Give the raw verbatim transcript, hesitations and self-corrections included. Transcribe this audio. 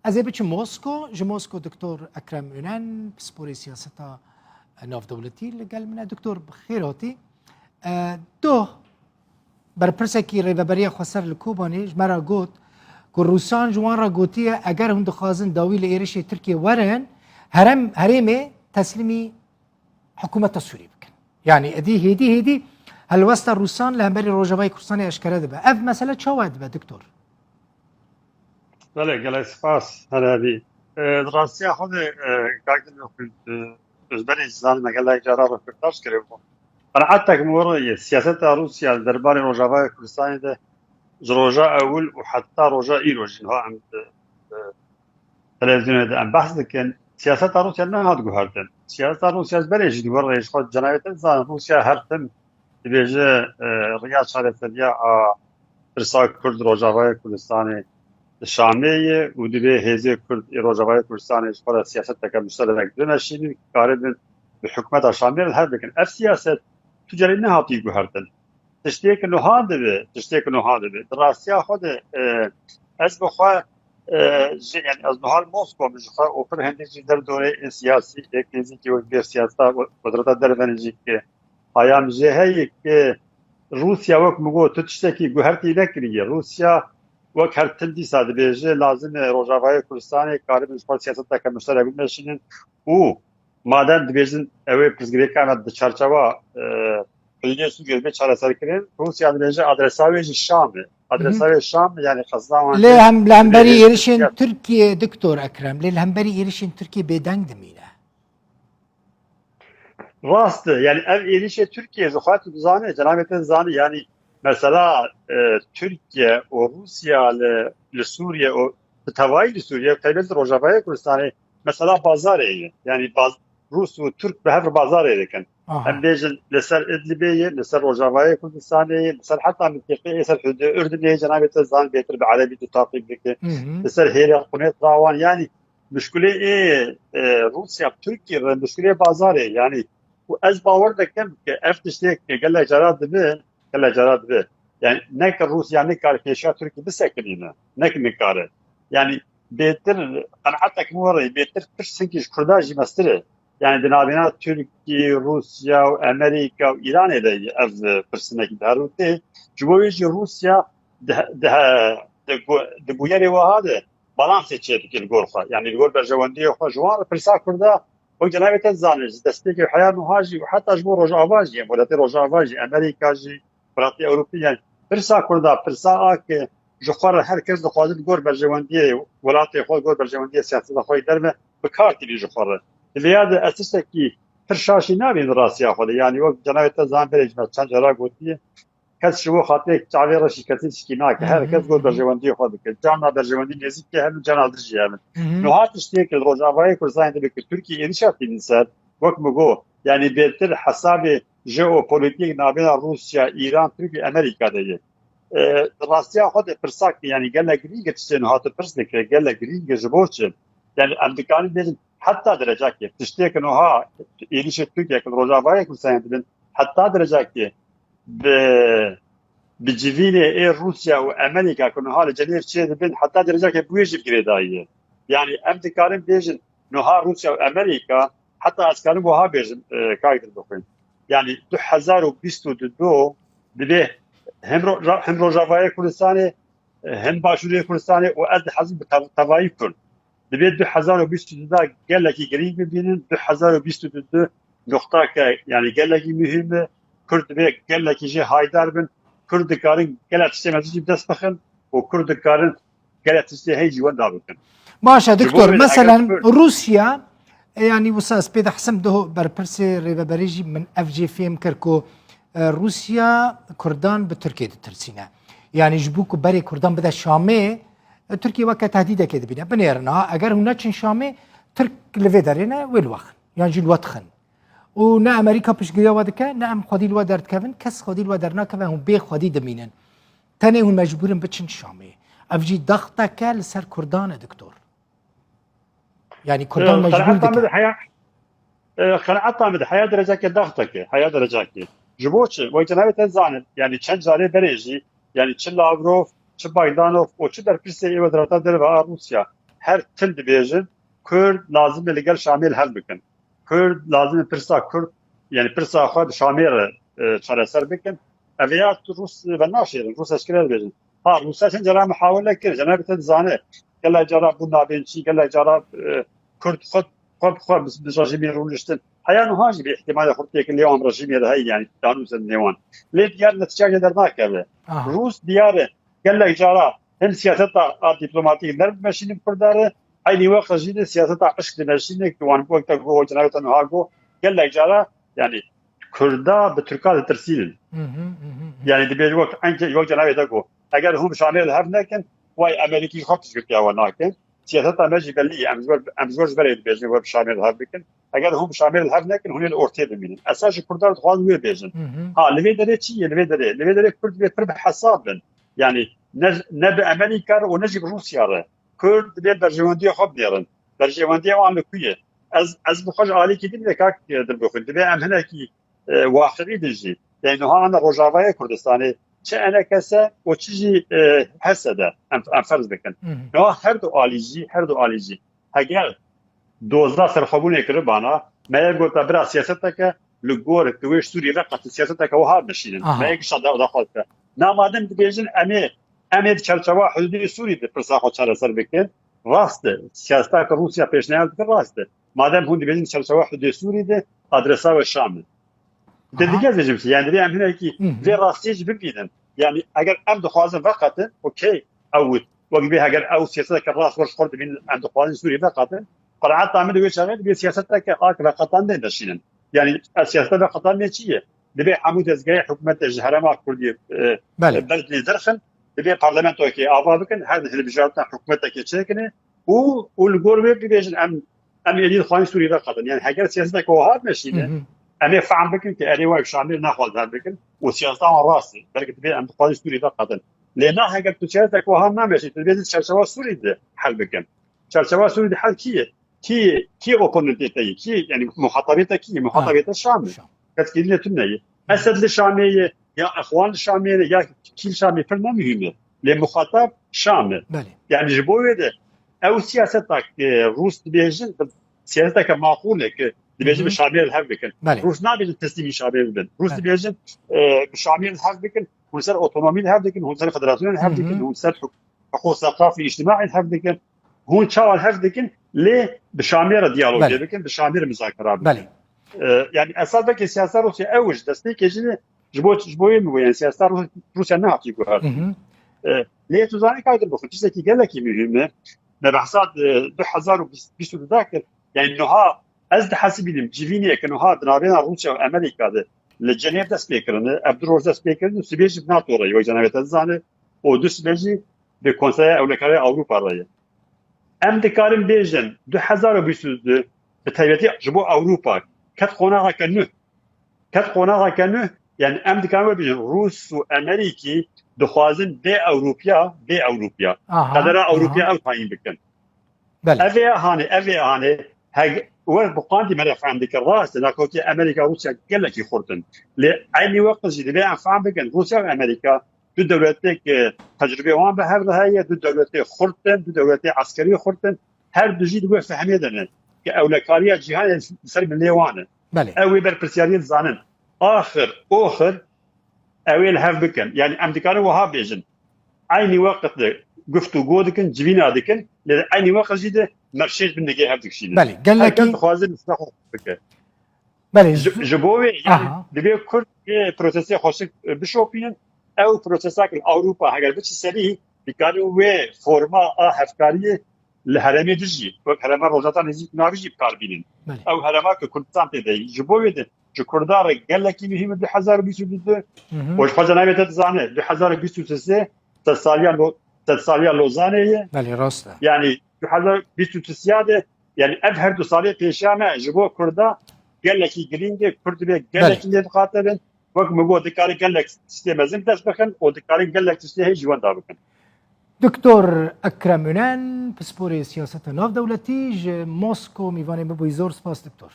Ez ê biçim Mosko, ji Mosko Doktor Ekrem Önen, pisporê siyaseta navdewletî li gel min e. Doktor, bi xêr hatî. E, doh, berpirsekî Rêveberiya Xweser li Kobanê ji me re got ku Rûsan ji wan re gotiye, eger hûn dixwazin dawî li êrişê Tirkiyê werin, herem, herêmê teslîmî hikûmeta Sûrî bikin. Yanî, êdî hêdî hêdî helwesta Rûsan li hemberî Rojavayê Kurdistanê eşkere dibe. Ev mesele çawa dibe, Doktor? Belê, gelek spas, her hebî. E, di rastiya xwe de, e, kak din xwe, e, ji berê zanim me gelek cara röportaj kiribû. Qenaetek min were ye, siyaseta Rûsya li derbarê Rojavayê Kurdistanê de ji roja ewil û heta roja îro jî niha em di, di televizyonê de em behs dikin. Siyaseta Rûsya nehat guhertin. Siyaseta Rûsya ji berê jî di wir rê ji xwe cenabê te dizanin. Rûsya her tim dibêje, e, riya çareseriya a pirsa Kurd Rojavayê Kurdistanê li Şamê ye û divê hêzê Kurd ê Rojavayê Kurdistanê ji xwe re siyaseteke muşterek bimeşînin, karibin bi hikûmeta Şamê re li hev bikin. Ev siyaset tu carî nehatî guhertin. Tiştê ku nuha dibe, tiştê ku nuha dibe. Di rastiya xwe de, e, ez bi xwe, e, ji, yani ez nuha li Moskwa min ji xwe û pir hindî jî derdorê ê siyasî, ê krîzîkî wek bê siyaseta qudreta dervenê jî ki hayam jê heye ki Rûsya wek min got, tu tiştekî guhertî nekiriye. Rûsya wek her tim dîsa dibêje, lazim e Rojavayê Kurdistanê karibin ji xwe siyaseteke muşterek bimeşînin û madem dibêjin ew ê pirsgirêka me di çarçewa, e, hududê Sûriyê dibe çareserkirin, Rûsya dibêje adresa wê jî Şam e. Adresa wê Şam e, yani qesda wan Lê jî hem li hemberî dibêje êrişên Tirkiye. Tirkiye, Doktor Ekrem, lê li hemberî êrişên Tirkiye bêdeng dimîne. Rast e, yani ev êrişê Tirkiye ji xwe tu dizane, cenabê te dizane, yani mesela, e, Tirkiye û Rûsya li, li Sûriye û bi tevayî li Sûriye, taybet li Rojavayê Kurdistanê, mesela bazarê ye. Yani baz-, Rûs û Tirk bi hev re bazarê dikin. Aha. Em bêjin li ser Idlibê ye, li ser Rojavayê Kurdistanê ye, li ser heta mintîqê ê ser hududê Urdunê ye, cenabê te zan bêtir bi erebî tu taqîb bike. Hı hı. Li ser hêla Qunêt Rawan, yani muşkilê ê, e, Rûsya, Tirkiye re muşkilê bazarê, yani û ez bawer dikim ki ev tiştê ki gelek cara dibe, gelek cara dibe. Yani ne ki Rûsya nikare pêşiya Tirkiye bisekinîne, ne ki nikare. Yani bêtir qenaetek min were, bêtir pirsên ji Kurda jî mestir e. Yani di navbêna Tirkiye, Rûsya û Amerîka û Îranê de ev, e, pirsinek di her rûtê. Ji bo wê jî Rûsya di, di, di, di bûyerê wiha de balansê çêdike li gor xwe. Yani li gor berjewendiyê xwe ji wan re pirsa Kurda wek cenabê te dizane, ji destpêkê heya nuha jî û heta ji bo Rojava jî, em welatê Rojava jî, Amerîka jî, welatê Ewropî, yani pirsa Kurda, pirsa a ki ji xwe re her kes dixwaze li gor berjewendiyê welatê xwe, li gor berjewendiyê siyaseta xwe yî derve bi kar tînî ji xwe re. Di vêya de ez tiştekî pir şaşî nabînim di rastiya xwe de. Yani wek cenabê te zan berê ji me çend cara gotiye, kes ji bo xatirê çavê reşî kesî tişkî nake. Her kes got berjewendiyê xwe dike. Carna berjewendî nêzîkê hev in, carna dijî hev in. Hı hı. Niha tiştê ki li Rojavayê Kurdistanê dibe ki Tirkiye êrişa tînin ser, wek min got, yanî bêtir hesabê jeopolitîk navbêna Rûsya, Îran, Tirkiye, Amerîka de ye. E, di rastiya xwe de pirsak, yanî gelek girîng e tiştê niha tu pirs dikire, gelek girîng e ji bo çi? Yani em dikarin bêjin heta derecakê tiştê ki niha êrişê Tirkiye ki li Rojavayê Kurdistanê dibin, heta derecakê bi, bi civînê ê Rûsya û Amerîka ku niha li Cenêv çê dibin, heta derecakê bi wê jî bi girêdayî ye. Yanî em dikarin bêjin, niha Rûsya û Amerîka, heta ez karim wiha bêjim, e, kak Dilbixwîn. Yanî du hezar û bîst û du dibê hem ro-, ra-, hem Rojavayê Kurdistanê, e, hem Başûrê Kurdistanê û ez dihezim bi tev-, tevayî Kurd. Dibê du hezar û bîst û du de gelekî girîng bibînin, du hezar û bîst û du nuqtake, yani gelekî muhîm e. Kurd dibê gelekî jê haydar bin. Kurd dikarin gelek tiştê mezin jî bi dest bixin û Kurd dikarin gelek tiştê heyî jî wenda bikin. Baş e, Ji bo doktor, wê de eger meselen Kurd Rûsya, e, yani wisa ez pê dihsim doh berpirsê rêveberê jî min ev jê fêm kir ku, e, Rûsya Kurdan bi Tirkiyê ditirsîne. Yani ji bo ku berê Kurdan bide Şamê, e, Tirkiye weke tehdîdekê dibîne. Binêrin ha, eger hûn neçin Şamê, Tirk li vê derê ne, wê li we xin. Yan jî li we dixin. Û ne Amerîka piştgiriya we dike, ne em xwedî li we derdikevin, kes xwedî li we dernakeve, hûn bê xwedî dimînin. Tenê hûn mecbûr in biçin Şamê. Ev jî daxteke li ser Kurdan e, doktor. Yani Kurdan Ee, mecbûr qenaeta min dike. De heya, e, qenaeta min de heya derecakê daxteke, heya derecakê. Ji bo çi? Wek cenabê te zanin, yani çend carê berê jî, yani çi Lavrov, çi Bogdanov û çi berpirsê ê Wezareta Derve a Rûsya, her tim dibêjin, Kurd lazim e li gel Şamê li hev bikin. Kurd lazim e pirsa Kurd, yani pirsa xwe bi Şamê re, e, çareser bikin. Ev ya tu Rûs ve naşêrin, Rûs eşkere dibêjin. Ha, Rûsa çend cara muhawele kir, cenabê te dizane. Gelek cara bû navênçî, gelek cara, e, Kurd xwe, xwe bi xwe bi, bi rejîmê rûniştin. Heya niha jî bi îhtîmalê xurt têkil lê wan rejîmê de heye, yani danû ser nêwan. Lê diyar netîceyê dernakeve. Aha. Rûs diyar e, gelek cara hem siyaseta a diplomatîk nerm dimeşînin Kurda re, eynî wext jî de siyaseta eşq dimeşînin ki wan wek te got, cenabê te niha got, gelek cara, yani Kurda bi Tirka ditirsînin. Hı hı, hı hı, hı. Yani dibêje wek enke wek cenabê te got, eger hûn bi Şamê li hev nekin, way Amerîkî xwe piştgirtiya we nakin. Siyaseta me jî belî ye. Em ji wer, em ji wer ji berê dibêjin we bi Şamê li hev bikin. Eger hûn bi Şamê li hev nekin, hûn ê li ortê bimînin. Esas ji Kurdan dixwazin wê bêjin. Hı hı. Ha, li vê derê çi ye? Li vê derê, li vê derê Kurd divê pir bi hesab bin. Yani ne, ne bi Amerîka re û ne jî bi Rûsya re. Kurd divê berjewendiya xwe binêrin. Berjewendiya wan li ku ye? Ez, ez bi xwe ji alîkî din vê kak, e, din bixwin. Divê em hinekî, e, waxirî din jî. Yani niha ana Rojavayê Kurdistanê çi enekese û çi jî, e, hese de em, em ferz bikin. Hı hı. Niha her du alî jî, her du alî jî. Heger doza serxwebûnê kiribana, me yek gota bira siyaseteke li gor tu wê ji Sûrî veqetin siyaseteke wiha bişînin. Aha. Me yek şa da, daxwaz kir. Na madem dibêjin em ê, em ê di çerçewa hududê Sûrî de pirsa xwe çareser bikin, rast e. Siyaseta ku Rûsya pêşniyar dike rast e. Madem hûn dibêjin di çerçewa hududê Sûrî de adresa we Şam e. Aha. Te dike dibêjim ki, yani divê em hinekî Hı hı. vê rastiyê jî bibînin. Yani eger em dixwazin veqetin, okey, ew wek divê heger ew siyaseteke rast weş xurt dibînin, em dixwazin Sûrî veqetin. Qenaeta min di wê çaxê divê siyaseteke a ki veqetan de neşînin. Yani ev siyaseta veqetan ne çi ye? Divê hemû dezgehê hikûmetê ji herêma Kurdî, e, Belê. e, ber lê derxin, divê parlamentokê ava bikin, her hilbijartina hikûmetekê çêkine û, û li gor wê bibêjin em, em êdî dixwazin Sûrî veqetin. Yani heger siyaseteke wiha Hı neşîne, hı. em ê fehm bikin ki erê wek Şamê naxwazin hev bikin û siyaseta wan rast e. Belkî divê em dixwazin Sûrî veqetin. Lê na heger tu siyaseteke wiha nameşî, tu dibêjin çerçewa Sûrî de hel bikin. Çerçewa Sûrî de hel kî ye? Kî, kî oponentê te ye? Kî, yani muhatabê te kî ye? Ha. Muhatabê te Şam e. Şam. Ketkî din tune ye. Hı. Esed li Şamê ye, ya Exwan li Şamê ne, ya kî li Şamê pir ne muhîm e. Lê muhatab Şam e. Belê. Yani ji bo wê de ew siyaseta, e, Rûs dibêjin, siyaseteke maqûl e ki dibêjin Hı hı. bi Şamê re hev bikin. Belê. Rûs nabêjin teslîmî Şamê bibin. Rûs Belê. dibêjin, e, bi Şamê re hev bikin, hûn ser otonomî li hev dikin, hûn ser federasyonê li hev Hı hı. dikin, hûn ser huk-, hiqûq seqafî îctimaî li hev dikin. Hûn çawa li hev dikin, lê bi Şamê re diyalogê Belê. bikin, bi Şamê re muzakera bikin. Belê. E, yani esas belkî siyaseta Rûsya ew ji destpêkê jî ji bo, ji bo yê min got, yani siyaseta Rû-, Rûsya nehatî guhertin. Hı hı. E, lê tu zanî ka dir bixwin, tiştekî gelekî muhîm e. Me behsa, e, du hezar û bîst û du da kir. Yani niha ez dihesibînim civînê ki niha di navbêna Rûsya û Amerîka de li Cenêv dest pê kirine, ev du roj dest pê kirin û sibê jî bi NATO re ye, wek cenabê te dizane, û du sibê jî bi Konseya Ewlekariyê Ewropa re ye. Em dikarin bêjin, du hezar û bîst û du bi taybetî ji bo Ewropa ket qonaxeke nû. Ket qonaxeke nû, yani em dikarin we bêjin, Rûs û Amerîkî dixwazin bê Ewropiya, bê Ewropiya. Aha, Qedera aha. Ewropiya ew tayîn bikin. Belê. Ev ê hanê, ev ê hanê, heg-, wer bi qandî me re fehm dike, rast e, nakokê Amerîka, Rûsya gelekî xurt in. Lê eynî wext jî divê em fehm bikin, Rûsya û Amerîka du dewletê ki tecrûbê wan bi hev re heye, du dewletê xurt in, du dewletê eskerî xurt in. Her du jî di wê fehmê de ne ki ewlekariya cîhanê li ser milê wan e. Belê. Ew wê berpirsiyariyê dizanin. Axir, oxir, ew ê li hev bikin. Yani em dikarin wiha bêjin. Eynî weqt de guftûgo dikin, civîna dikin, lê eynî weqt jî de merşêj bin nigê hev dikişînin. Belê, gelekî Her kes dixwaze nusra xwe bike. Belê, Ji, ji bo wê, yani, Aha. divê Kurd vê prosesê xweşik, e, bişopînin. Ew prosesa ki li Ewropa heger biçi serî, dikarin wê forma a hevkariyê li herêmê din jî, wek herêma Rojhilata Nêzîk û Navîn jî bi kar bînin. Belê. Ew herêma ki Kurdistan tê de ye. Ji bo wê de ji Kurdan re gelekî muhîm e du hezar û bîst û du. Hı hı. Û ji xwe cenabê te dizane, du hezar û bîst û sê sedsaliya Lo-, sedsaliya Lozanê ye. Belê, rast e. Yani du hezar û bîst û sê de, yani ev her du salê pêşiya me ji bo Kurda gelekî girîng e, Kurd divê gelekî Belê. lê diqate bin. Wek min got, dikare gelek tiştê mezin dest bixin û dikarin gelek tiştê hê ji wenda bikin. Doktor Ekrem Ünen, pisporê siyaseta navdewletî ji Mosko mîvanê me bûyî. Zor spas, Doktor.